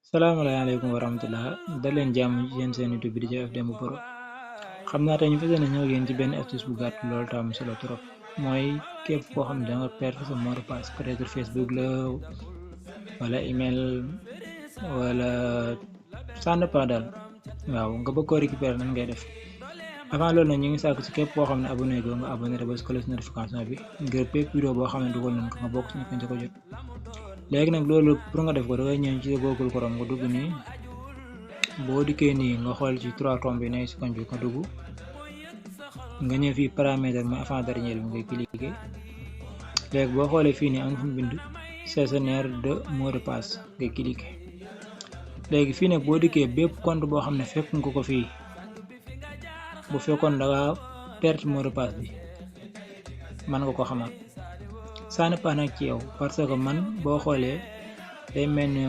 salaamaaleykum wa rahmatulah daleen jàmm ci seen YouTube bi di Jolof Demb Pro xam naa tey ñu fas yéene ñëw ak yéen ci benn astuce bu gàtt loolu tam solo trop mooy képp koo xam ne da nga perdre sa mot de passe peut-être Facebook la wala email wala ça dépend daal waaw nga bëgg koo récupérer nan ngay def avant loolu nag ñu ngi sàkku ci képp koo xam ne abonné go nga abonné te bës cloche notification bi ngir bépp vidéo boo xam ne dugal nañ ko nga bokk ci ñu ko njëkk a jot. léegi nag loolu pour nga def ko dangay ñëw ci Google Chrome nga dugg nii boo dikkee nii nga xool ci trois tombes yi nekk ci koñ bi nga dugg nga ñëw fii paramètre mooy avant dernier bi ngay cliquer léegi boo xoolee fii nii am nga fu mu bind gestionnaire de mot de passe ngay cliquer léegi fii nag boo dikkee bépp compte boo xam ne fekk nga ko fii bu fekkoon da nga perte mot de passe bi mën nga ko xamaat. ça dépend nag ci yow parce que man boo xoolee day mel ni